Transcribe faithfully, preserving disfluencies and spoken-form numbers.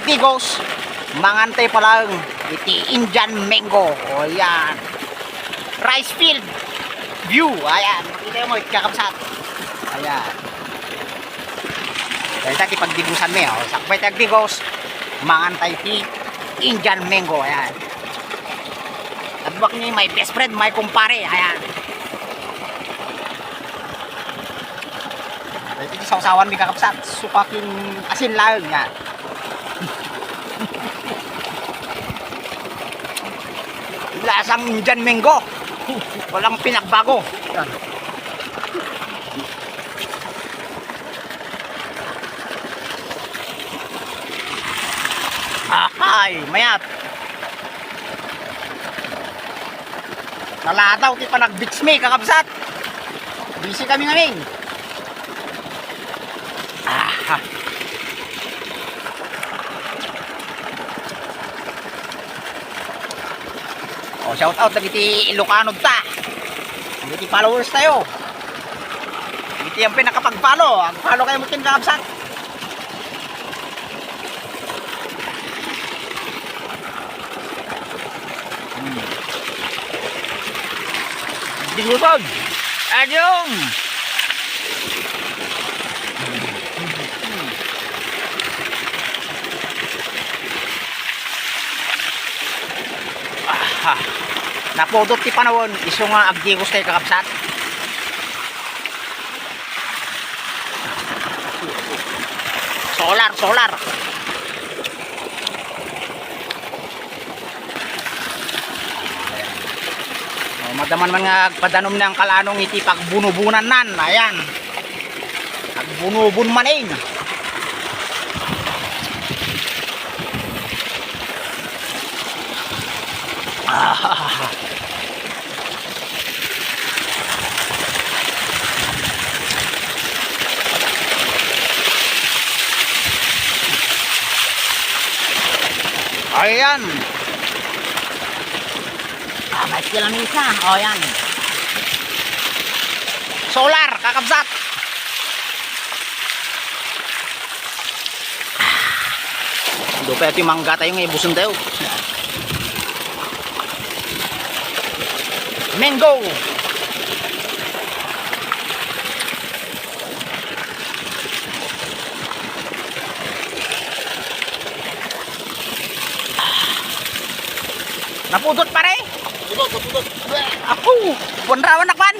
Digos, mangan tayo pa lang iti Indian mango. O, yan. Rice field view. Ayan. Makita mo, kakabsat. Ayan. Dahil sa ti pagdigusan mi, o. Sakbay tayo digos, mangan tayo ti Indian mango. Ayan. Adwak ni my best friend, my kumpare. Ayan. Iti sawsawan mi, kakabsat, sukakin asin laeng nga. Lasang Indian mango. Walang pinagbago. Yan. Ahay, mayat. Naladaw ti panag-beach mi, kakabsat. Busy kami ngamin. Ah. O, shout out dagiti Ilocano ta. Dagiti followers tayo. Dagiti ang pinakapag-follow. Ang follow kayo mo kin, kakabsat. Hmm. Dingutod. Anyong. Ah, napudot ti panawen, isu nga agdigos tayo, kakabsat. Solar, solar. O, madama man nga agpadanom ni Uncle Anong iti pagbunubunan nan. Ayan. Agbunubon manen. Ah. Ayan. Ah, may kilamisa. O, yan. Solar, kakabsat. Doon pa ito yung mangga tayo, nga ibuson tayo. Mango. Napudot, pare? Napudot, napudot. Ako, punrawan na kwan.